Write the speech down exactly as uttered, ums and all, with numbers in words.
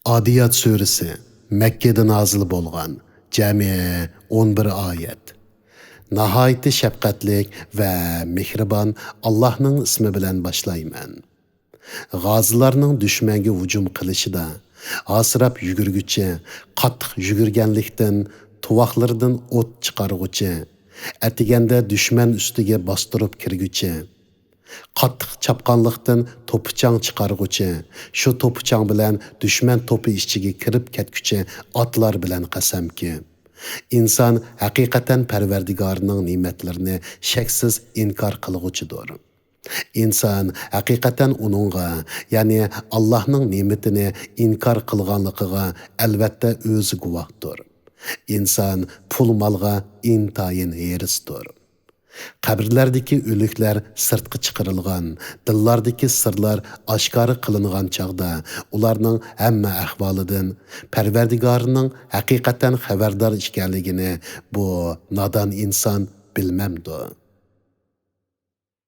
ئادىيات سۈرىسى، مەككىدە نازىل بولغان، جەمئىي ئون بىر ئايەت. ناھايىتى شەپقەتلىك ۋە مېھرىبان ئاللاھنىڭ ئىسمى بىلەن باشلايمەن. غازىلارنىڭ دۈشمەنگە ھۇجۇم قىلىشىدا ھاسىراپ يۈگۈرگۈچى، قاتتىق يۈگۈرگەنلىكتىن تۇۋاقلىرىدىن ئوت چىقارغۇچى، ئەتىگەندە دۈشمەن ئۈستىگە باستۇرۇپ كىرگۈچى، قاتتىق چاپقانلىقتىن توپا-چاڭ چىقارغۇچى، شۇ توپا-چاڭ بىلەن دۈشمەن توپى ئىچىگە كىرىپ كەتكۈچى ئاتلار بىلەن قەسەمكى، ئىنسان ھەقىقەتەن پەرۋەردىگارىنىڭ نېمەتلىرىنى شەكسىز ئىنكار قىلغۇچىدۇر. ئىنسان ھەقىقەتەن ئۇنىڭغا، يەنى ئاللاھنىڭ نېمىتىنى ئىنكار قىلغانلىقىغا ئەلۋەتتە ئۆزى گۇۋاھتۇر. ئىنسان پۇل-مالغا ئىنتايىن ھېرىستۇر. قەبرىلەردىكى ئۆلۈكلەر سىرتقا چىقىرىلغان، دىللاردىكى سىرلار ئاشكارا قىلىنغان چاغدا ئۇلارنىڭ ھەممە ئەھۋالىدىن پەرۋەردىگارىنىڭ ھەقىقەتەن خەۋەردار ئىكەنلىكىنى بۇ نادان ئىنسان بىلمەمدۇ؟